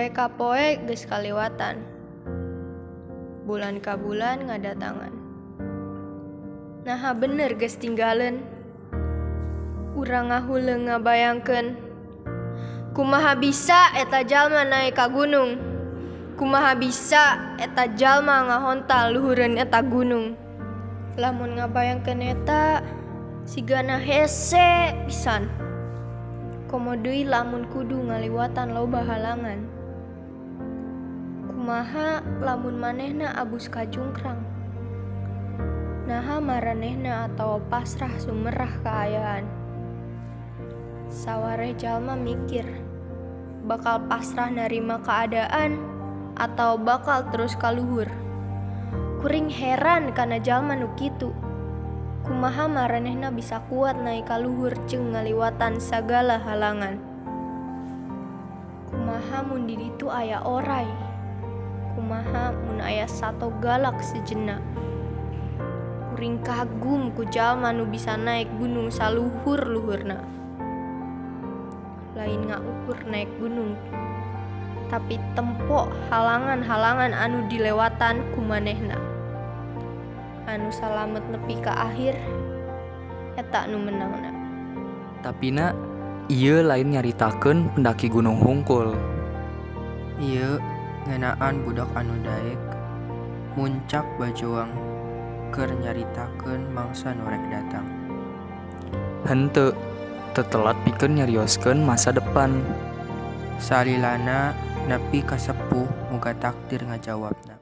Poe ka poe geus kaliwatan. Bulan ka bulan ngadatangan. Naha bener geus tinggaleun. Urang ngahuleung ngabayangkeun. Kumaha bisa eta jalma naek ka gunung? Kumaha bisa eta jalma ngahontal luhureun eta gunung? Lamun ngabayangkeun eta sigana hese pisan. Komo deui lamun kudu ngaliwatan loba halangan. Kumaha lamun manehna abus kajungkrang? Naha maranehna atawa pasrah sumerah kaayaan? Sawareh jalma mikir, bakal pasrah narima keadaan atau bakal terus ka luhur. Kuring heran kana jalma nu kitu. Kumaha maranehna bisa kuat naek ka luhur jeung ngaliwatan sagala halangan? Kumaha mun di ditu aya oray? Kumaha mun aya sato galak sejenna? Kuring kagum ku jalma nu bisa naek gunung saluhur-luhurna. Lain ngaukur naek gunung, tapi tempo halangan-halangan anu dilewatan ku manehna. Anu salamet nepi ka akhir, eta nu meunangna. Tapina ieu lain nyaritakeun pendaki gunung hungkul. Ieu ngeunaan budak anu daek muncak bajoang keur nyaritakeun mangsa nu rek datang. Henteu, teu telat pikeun nyarioskeun masa depan. Salilana nepi ka sepuh muga takdir ngajawabna.